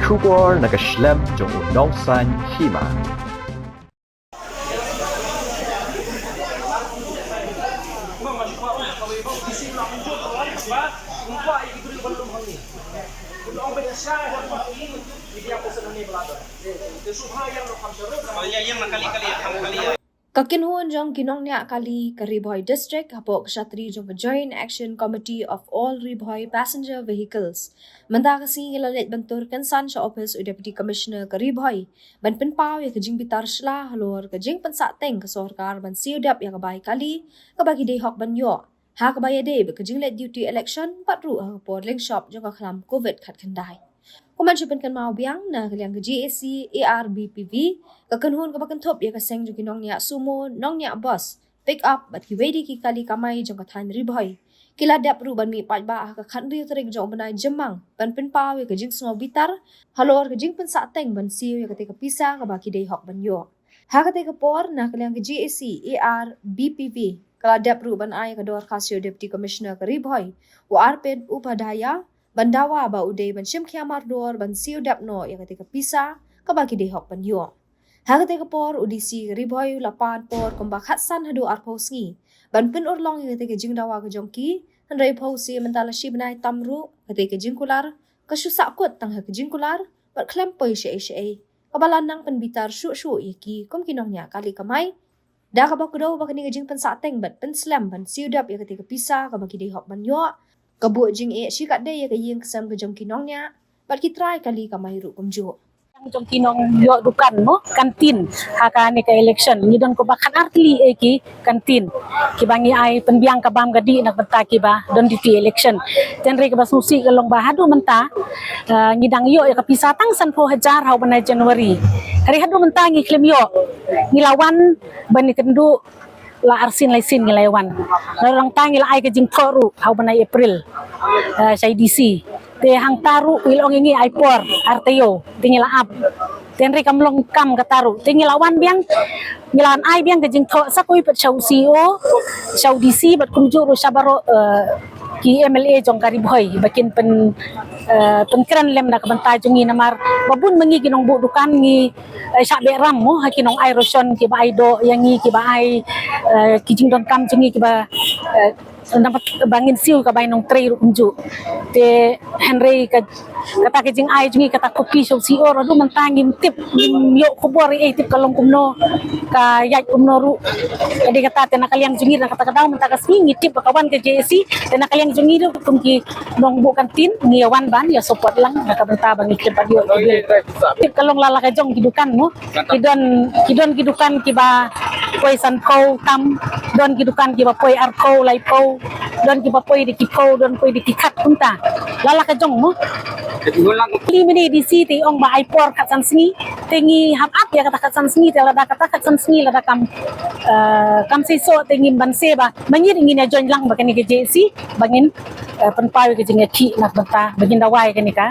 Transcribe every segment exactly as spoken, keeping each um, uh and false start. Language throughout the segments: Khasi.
Khubor na ka shlem jong u nongsan hima. Ka kynhun jong ki nongniah kali ka Ri Bhoi District hapoh ka shatri jong ka Joint Action Committee of All Ri Bhoi Passenger Vehicles mynta ka sngi ki la leit ban tur kynsan sha ophis u Deputy Commissioner ka Ri Bhoi ban pynpaw ïa ka jingbitar shla halor ka jingpynsah teng ka sorkar ban siew dep ïa ka bai kali kaba ki dei hok ban ïoh, ha kaba ïadei bad ka jingleit duty election bad ruh ha ka por lyngshop jong ka khlam covid khatkhyndai. Kumban shu pynkynmaw biang na ka liang ka J A C A R B P V, ka kynhun kaba kynthup ïa ka seng jong ki nongniah sumo, nongniah bus, pick up bad kiwei de ki kali kamai jong ka thaiñ Ri Bhoi, ki la dep ruh ban mih paidbah ha ka khathynriew tarik jong u bnai Jymmang ban pynpaw ïa ka jingsngew bitar halor ka jingpynsah teng ban siew ïa kata ka pisa kaba ki dei hok ban ïoh. Ha kata ka por na ka liang ka J A C A R B P V ka la dep ruh ban ai ka dorkhas sha u Deputy Commissioner ka Ri Bhoi, u Arpit Upadhyaya, ban dawa ba u dei ban shim khia mardor ban siew dep noh ïa kata ka pisa kaba ki dei hok ban ïoh. Ha kata ka por u D C ka Ri Bhoi u la pan por kumba khatsan haduh arphew sngi ban pynurlong ïa kata ka jingdawa ka jong ki, hynrei phew sngi mynta la shi bnai tam ruh kata ka jingkular ka shu sahkut tang ha ka jingkular bad khlem poi shaei shaei, kaba la nang pynbitar shuh shuh ïa ki kum ki nongniah kali kamai, da kaba kdew ba kane ka jingpynsah teng bad pynslem ban siew dep ïa kata ka pisa kaba ki dei hok ban ïoh, ka buh jingeh shikatdei ïa ka ïing ka sem ka jong ki nongniah bad ki trai kali kamai ruh kumjuh. Jong ki nongïoh dukan mo, kantin, ha kane ka election ngi don kumba khatar tylli eh ki kantin kiba ngi ai pynbiang ka bam ka dih na ka bynta kiba don duty election. Te hynrei kaba sngewsih ka long ba haduh mynta, eh, ngi dang ïoh ïa ka pisa tang sanphew hajar ha u bnai January. Hynrei haduh mynta ngi khlem ïoh. Ngi la wan ban ïakynduh la arsien laisien ngi la wan. Nalor nangta ngi la ai ka jingthoh ruh ha u bnai April, eh, sha i D C. Te hangta ruh i la ong ïa ngi ai por ar taïew, te ngi la ap. Te hynrei kam long kam kata ruh, te ngi la wan biang, ngi la wan ai biang ka jingthoh sa kawei pat sha u C E O, sha u D C bad kumjuh ruh sha baroh, eh, ki M L A jong ka Ri Bhoi ba kin pyn, eh, pynkren lem na ka bynta jong ngi namar ba bun ma ngi ki nongbuh dukan ngi, eh, shah beh ram mo ha ki nongai ration kiba ai doh ïa ngi, kiba ai, eh, ki jingdonkam jong ngi kiba, eh, namar ba ngin siew ka bai nongtrei ruh kumjuh. Te hynrei ka, kata ka jingai jong ngi kata copy sha u C E O ruh haduh mynta ngim tip, ngim ïoh khubor ei ei tip ka long kumno, ka ïaid kumno ruh. Ka dei kata te na ka liang jong ngi na kata ka daw mynta ka sngi ngi tip ba ka wan ka J A C, te na ka liang jong ngi ruh kum ki nongbuh kantin ngi wan ban ïa support lang na ka bynta ba ngi khlem pat ïoh ki bill. Tip ka long la la ka jong ki dukan mo. Ki don, ki don ki dukan kiba poi sanphew tam, don ki dukan kiba poi arphew laiphew, don kiba poi da ki phew, don poi da ki khat kumta. La la ka jong mo. Li mini D C te ong ba ai por khatsan sngi, te ngi hap ap ïa kata khatsan sngi, te lada kata khatsan sngi lada kam, eh, kam seisoh te ngim banse ba ma ngi ngin ïa join lang bad kane ka J A C ba ngin, eh, pynpaw ïa ka jingïakhih na ka bynta ba ngin dawa ïa kane ka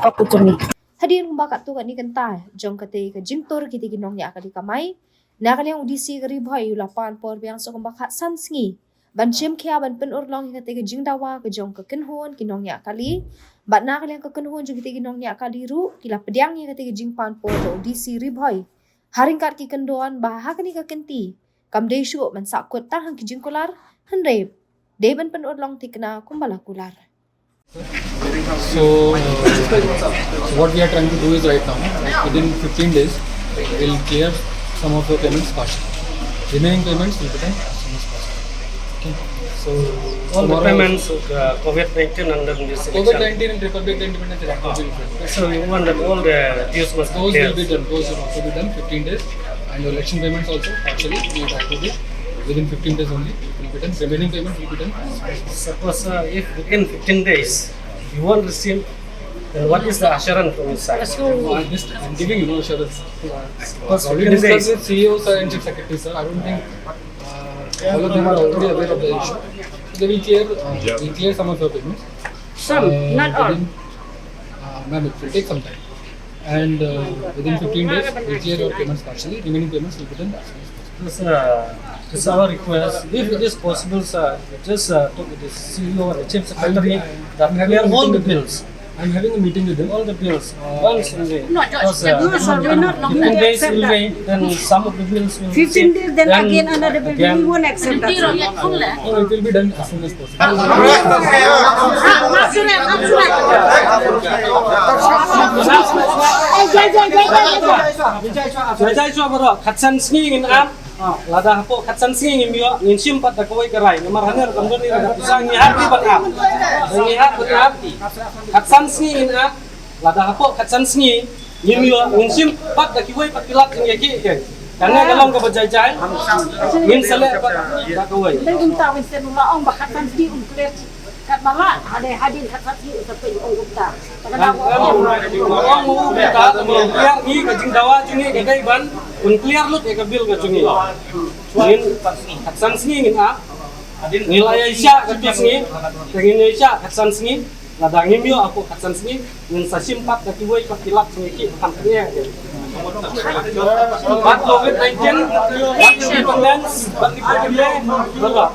hok u jong ngi. Hadien kumba katto katne kynta jong kata ka jingtur kita ki nongñiah kali kamai, na ka liang u D C ka Ri Bhoi u la pan por biang sa kumba khatsan sngi ban shim khia ban pynurlong ïa kata ka jingdawa ka jong ka kynhun ki nongñiah kali. Bad na ka liang ka kynhun jong kita ki nongñiah kali ruh ki la pdiang ïa kata ka jingpan por jong u D C Ri Bhoi ha ryngkat ki kyndon ba ha kane ka kynti kam dei shuh ban sahkut tang ha ki jingkular, hynrei dei ban pynurlong thikna kumba la kular. So, uh, so what we are trying to do is right now, like within fifteen days, we'll clear some of the payments partially. Remaining payments will be done as soon as possible. Okay. So, all the tomorrow payments, uh, COVID nineteen and then this COVID nineteen and Republic Day Independence Day will be done. So we want that all the dues must be Those clear. Will be done. Those will also be done fifteen days. And your election payments also, partially, we will try to do within fifteen days only. Will be done. Remaining payments will be done. Suppose uh, if within fifteen days you won't receive, then what is the assurance from your side? No, I'm just I'm giving you no assurance. Suppose Already fifteen discussed days. With C E Os and Chief Secretaries, sir. I don't think uh, all of them are already aware of the issue. So they will clear, uh, will clear some of your payments. Some, Uh, not all. Within, uh, ma'am, it will take some time. And uh, within fifteen days, we'll clear your payments partially. Remaining payments will be done as soon as possible. This, uh, this is our request. If it is possible, sir, just uh, talk with the C E O and the Chief Secretary that clear all the bills. I'm having a meeting with them. All the bills, uh, once only. No, George, because, uh, no, sir, we're not going to accept that. Fifteen days will wait, then some of the bills will fifteen days, then again another bill. We won't accept that, sir. No, it will be done as soon as possible. Jai Jai Shwa baroh, khatsan sngi ngin ap. Lada hapoh khatsan sngi ngim ïoh, ngin shim pat da kawei ka rai. Namar hangne ruh kam don ïa ka pisa, ngi hap ban ap. Ngi hap ban ap. Khatsan sngi ngin ap. Lada hapoh khatsan sngi ngim ïoh, ngin shim pat da kiwei pat ki lad jingïakhih. Kane ka long kaba jai jai. Ngin sa leh pat da kawei. Dei kumta Winston, u la ong ba khatsan sngi un clear. Katba lah, hadien, hadien khatsan sngi un sa peit, u ong kumta. Ong u kumta, tangba u clear ngi, ka jingdawa jong ngi ka dei ban un clear lut ïa ka bill ka jong ngi. Ngin khatsan sngi ngin ap. Ngi la ïaishah katto sngi. Te ngin ïaishah khatsan sngi. Lada ngim ïoh hapoh khatsan sngi, ngin sa shim pat da kiwei pat ki lad jingïakhih ba kham pynïeng. Bad covid nineteen, bad ki dependents, bad ki family, bad bad.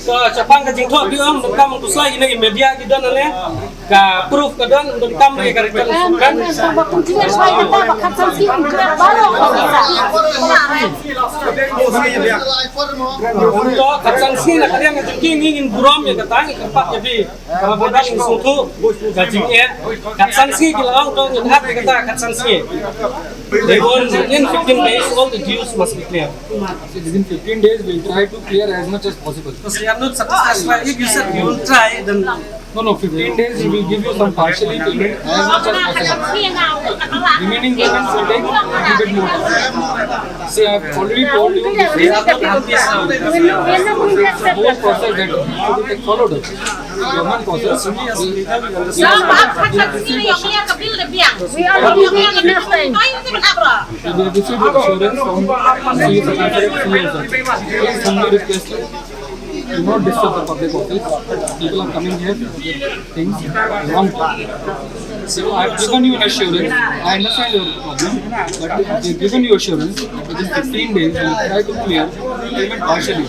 To, shaphang ka jingthoh phi ong, donkam khuslai ïa kine ki media ki don hangne. Ka proof ka don, donkam ïa ka written consent. To, khatsan sngi na ka liang ka jong ki ngi ngin burom ïa kata, ngi kyrpad ïa phi. Kaba bun ngi sngewthuh ka jingeh. Khatsan sngi ki la ong to ngin ap ïa kata, khatsan sngi. They want, in fifteen days all the dues must be cleared. So within fifteen days, we'll try to clear as much as possible. Because they are not satisfied. If you said you will try, then no, no, fifteen days, we will give you some partially payment as much as possible. Remaining payments will take a little bit more time. See, I've already told you this is the whole process that you have to take followed up. Government process. We already give enough time. We have received assurance from C E O, Secretary, C E O, sir. Please humbly request you, do not disturb the public office. People are coming here, things wrong. So I have given you an assurance. I understand your problem, but we have given you assurance that within fifteen days we will try to clear payment partially.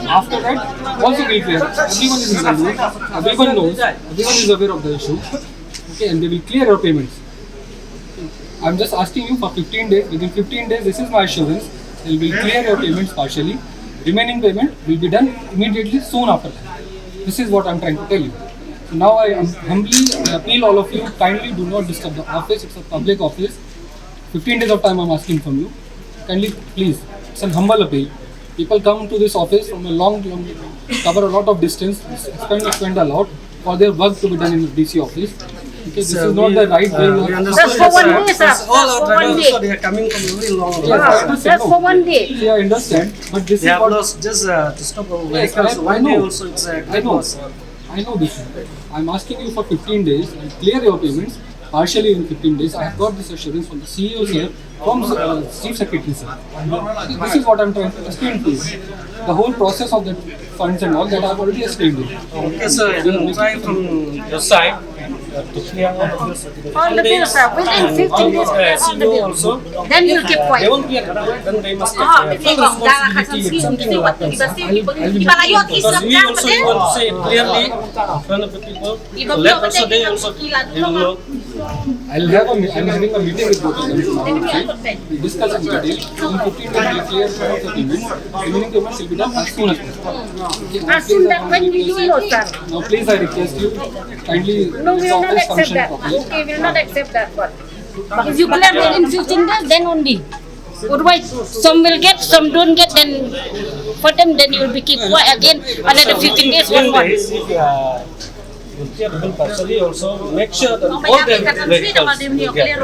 After that, also we will clear. Everyone is in the loop. Everyone knows. Everyone is aware of the issue. Okay, and they will clear your payments. I'm just asking you for fifteen days. Within fifteen days, this is my assurance. They will clear your payments partially. Remaining payment will be done immediately soon after that. This is what I'm trying to tell you. So now I am humbly appeal all of you, kindly do not disturb the office. It's a public office. Fifteen days of time I'm asking from you. Kindly, please, it's an humble appeal. People come to this office from a long, long, cover a lot of distance, spend, spend a lot for their work to be done in the D C office. Okay, this is not the right way. Just for one day, sir. All our drivers also, they are coming from a very long way. Yes, I understand. Just for one day. Yeah, I understand. But this is what. Just, uh, to stop our vehicles. One day also, it's a great loss. I know this. I'm asking you for fifteen days and clear your payments partially in fifteen days. I have got this assurance from the C E O, sir, from, uh, Chief Secretary, sir. This is what I'm trying to explain to you. The whole process of the funds and all that I've already explained it. Okay, sir, we'll try from your side, uh, to clear all of this. All the bills, sir. Within fifteen days, clear all the bills. Then you keep quiet. They won't be, then they must take, uh, full responsibility if something will happen. Because we also want to say it clearly in front of the people. Let also they also, they will know. I'll have a, I'm having a meeting with both of them tomorrow. We discuss in detail. In fifteen days, we'll clear some of the payments. Remaining payments will be done as soon as possible. As soon that when we do know, sir. Now, please, I request you, kindly. No, we will not accept that. Okay, we will not accept that one. If you clear within fifteen days, then only. Otherwise, some will get, some don't get, then for them, then you will be keep quiet again another fifteen days onwards. If, uh, you clear the bill partially also, make sure that all the vehicles will get.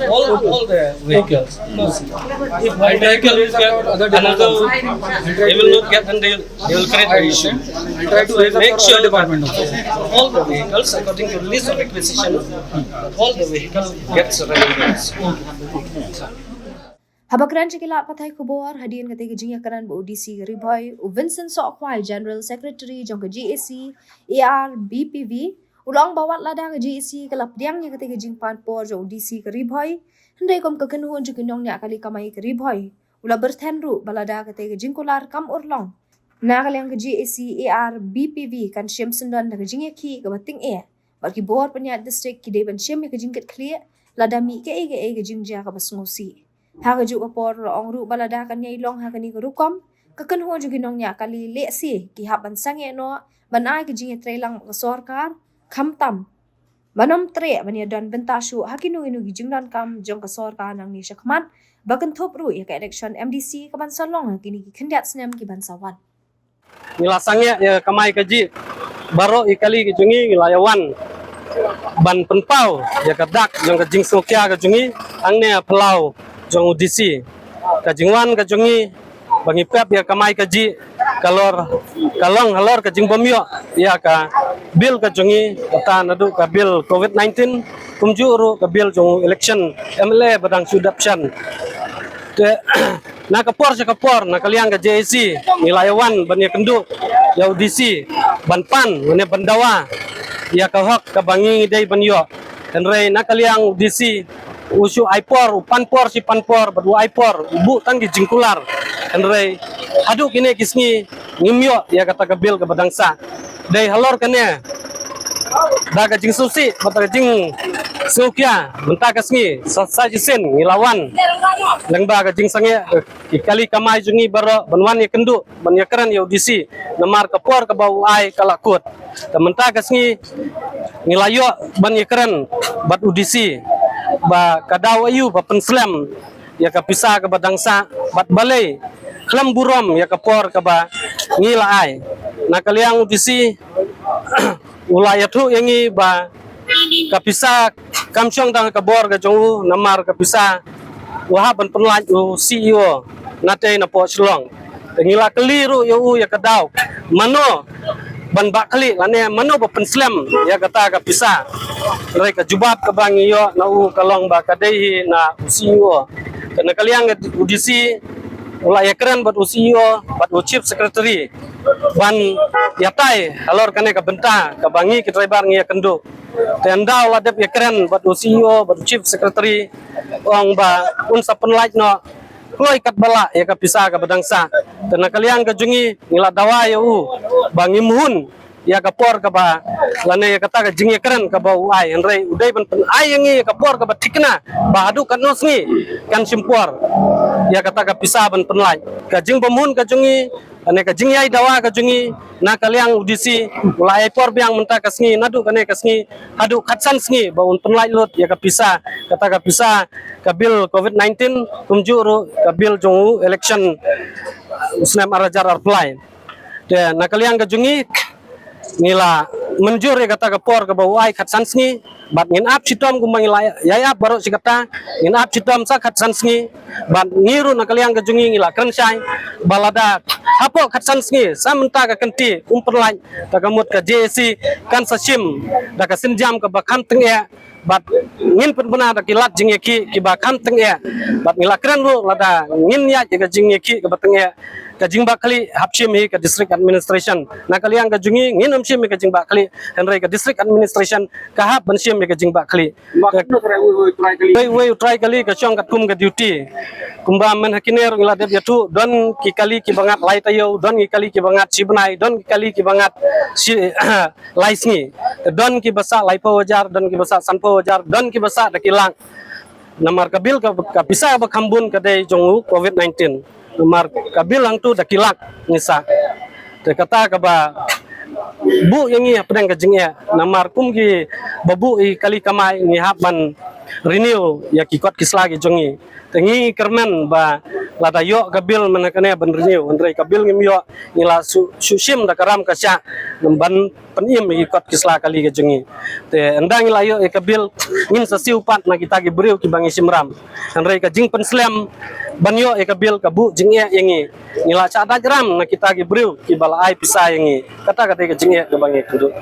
All, all the vehicles. Because if one vehicle will get, another, they will not get, then they, they will create an issue. Make sure that all the vehicles, according to list of requisition, all the vehicles gets surrendered. Haba kren sha ki lad pathai khubor hadien kata ka jingïakren bad u D C ka Ri Bhoi, u Vincent Sohkhwai, General Secretary jong ka G A C A R B P V, u la ong ba wat lada ka G A C ka la pdiang ïa kata ka jingpan por jong u D C ka Ri Bhoi, hynrei kum ka kynhun jong ki nongñiah kali kamai ka Ri Bhoi, U la byrthen ruh ba lada kata ka jingkular kam urlong, na ka liang ka G A C A R B P V kan shim syndon da ka jingïakhih kaba tyngeh bad ki bor pynïaid district, ki dei ban shim ïa ka jingkitkhlieh lada mih kaei kaei ka jingjia kaba sngewsih. Ha kajuh ka por u la ong ruh ba lada kan ïai long ha kane ka rukom, ka kynhun jong ki nongñiah kali lehse ki hap ban sangeh noh ban ai ka jingïatreilang bad ka sorkar, khamtam ban ym treh ban ïadon bynta shuh ha kino kino ki jingdonkam jong ka sorkar nangne shakhmat, ba kynthup ruh ïa ka election M D C kaban sa long ha kine ki khyndiat snem kiban sa wan. Ngi la sangeh ïa ka kamai kajih baroh i kali ki jong ngi, ngi la ïa wan ban pynpaw ïa ka dak jong ka jingsngewkhia ka jong ngi hangne ha phyllaw jong u D C. Ka jingwan ka jong ngi ba ngi pep ïa ka kamai kajih ka lor, ka long halor ka jingbym ïoh ïa ka bill ka jong ngi, kata naduh ka bill covid nineteen, kumjuh ruh ka bill jong u election M L A ba dang shu dep shen. Te na ka por sha ka por, na ka liang ka J A C ngi la ïa wan ban ïakynduh ïa u D C ban pan, ban ïa, ban dawa ïa ka hok kaba ngi ngi dei ban ïoh. Hynrei na ka liang u D C u shu ai por, u pan por shi pan por, bad u ai por, u buh tang ki jingkular. Hynrei haduh kine ki sngi ngim ïoh ïa kata ka bill kaba dang sah. Dei halor kane, da ka jingsngewsih bad ka jingsngewkhia, mynta ka sngi sa, sa shisien ngi la wan lyngba ka jingsangeh ki kali kamai jong ngi baroh ban wan ïakynduh, ban ïakren ïa u D C, namar ka por kaba u ai ka la kut. Te mynta ka sngi ngi la ïoh ban ïakren bad u D C ba ka daw aïu ba pynslem ïa ka pisa kaba dang sah, bad balei khlem burom ïa ka por kaba ngi la ai. Na ka liang u D C u la ïathuh ïa ngi ba ka pisa kam shong tang ha ka bor ka jong u, namar ka pisa u hap ban pynlait u C E O natei napoh Shillong. Te ngi la kylli ruh ïa u ïa ka daw mano ban bah khlieh lane mano ba pynslem ïa kata ka pisa. Hynrei ka jubab kaba ngi ïoh na u ka long ba ka dei hi na u C E O. Te na ka liang u D C u la ïakren bad u C E O bad u Chief Secretary ban ïatai halor kane ka bynta kaba ngi ki driver ngi ïakynduh. Te ynda u la dep ïakren bad u C E O bad u Chief Secretary, ong ba un sa pynlait noh kloi katba lah ïa ka pisa kaba dang sah. Te na ka liang ka jong ngi, ngi la dawa ïa u ba ngim hun ïa ka por kaba, lane ïa kata ka jingïakren kaba u ai, hynrei u dei ban pynai ïa ngi ïa ka por kaba thikna ba haduh katno sngi kan shim por ïa kata ka pisa ban pynlait. Ka jingbymhun ka jong ngi, lane ka jingïai dawa ka jong ngi na ka liang u D C u la ai por biang mynta ka sngi, naduh kane ka sngi haduh khatsan sngi ba un pynlait lut ïa ka pisa, kata ka pisa ka bill covid nineteen, kumjuh ruh ka bill jong u election u snem ar hajar arphew lai. Te na ka liang ka jong ngi, ngi la mynjur ïa kata ka por kaba u ai khatsan sngi, bad ngin ap shitom kumba ngi la ïai ap baroh shi katta, ngin ap shitom sa khatsan sngi. Bad ngi ruh na ka liang ka jong ngi ngi la kren shai ba lada hapoh khatsan sngi sa mynta ka kynti um pynlait, ta ka mut ka J A C kan sa shim da ka sienjam kaba kham tyngeh, bad ngin pynbna da ki lad jingïakhih kiba kham tyngeh. Bad ngi la kren ruh lada ngin ïaid ïa ka jingïakhih kaba tyngeh, ka jingbah khlieh hap shim hi ka district administration. Na ka liang ka jong ngi ngin ym shim ïa ka jingbah khlieh, hynrei ka district administration ka hap ban shim ïa ka jingbah khlieh. Wei wei u trai kali ka shong katkum ka duty. Kumba mynta ha kine ruh ngi la dep ïathuh, don ki kali kiba ngat lai taïew, don ki kali kiba ngat shi bnai, don ki kali kiba ngat shi lai sngi. Don kiba sah laiphew hajar, don kiba sah sanphew hajar, don kiba sah da ki lak. Namar ka bill ka, ka pisa ba kham bun ka dei jong u covid nineteen. Namar ka bill hangtu da ki lak ngi sah. Te kata kaba buh ïa ngi hapdeng ka jingeh. Namar kum kiba buh ïa ki kali kamai ngi hap ban renew ïa ki kot ki sla ki jong ngi. Te ngi kyrmen ba lada ïoh ka bill mynta kane ban renew, hynrei ka bill ngim ïoh, ngi la shu, shu shim da ka ram ka shah ban pynim ïa ki kot ki sla kali ka jong ngi. Te ynda ngi la ïoh ïa ka bill, ngin sa siew pat na kita ki briew kiba ngi shim ram. Hynrei ka jingpynslem ban ïoh ïa ka bill ka buh jingeh ïa ngi. Ngi la shah dait ram na kita ki briew kiba la ai pisa ïa ngi. Kata ka dei ka jingeh kaba ngi kynduh.